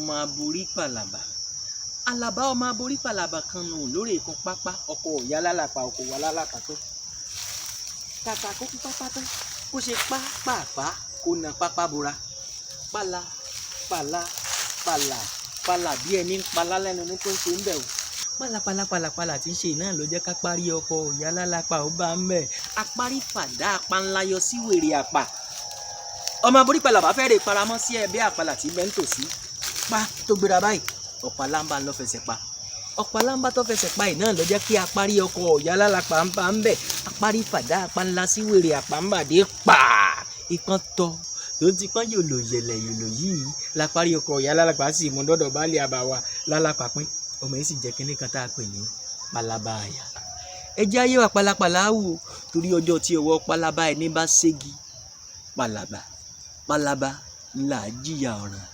Ọmọ aborí pàlàbà, Àlàbá ọmọ aborí pàlàbà kan nù lórí ìkan pápá ọkọ̀ òyà lálàpà ọkọ̀ wà lálàpà tó. Kàkà kó kú pápá tán, kó ṣe pápápá kó na pápá bora. Pàlà pàlà pàlà pàlà bí ẹni ń palá lẹ́nu ní tó ń ṣe ń bẹ̀ o. Pàlàpàlà pàlàpàlà tí ń ṣe náà ló jẹ́ ká parí ọkọ̀ òyà lálàpà ó bá ń bẹ̀. Apárí fàdá apá ńlá yọ sí wèrè àpà. Ọmọ aborí pàlàbà fẹ́ rè paramọ́ sí ẹbí àpàlà tí bẹ́ ń tòsí. Pa tó gbéra báyìí, ọ̀pá lámbà ń lọ fẹsẹ̀ pa. Ọ̀pá lámbà tó fẹsẹ̀ pa yìí náà ló jẹ́ kí apárí ọkọ̀ ọ̀yá lálàpà ń bá ń bẹ̀. Apárí fàdá apá ńlá sí wèrè àpà ń bàdé pa. Ìkan tọ́ tó ti pọ́n yòlò yẹ̀lẹ̀ yòlò yìí lápárí ọkọ̀ ọ̀yá lálàpà sì mú dọ́dọ̀ baálé àbàwà lálàpà pín. Ọmọ yìí sì jẹ́ kinní kan tá a pè ní palaba àyà. Ẹ jẹ́ ayé wa palapàla wò torí ọjọ́ tí ọwọ́ palaba ẹni bá ségi palaba palaba ńlá jìyà ọ̀ràn.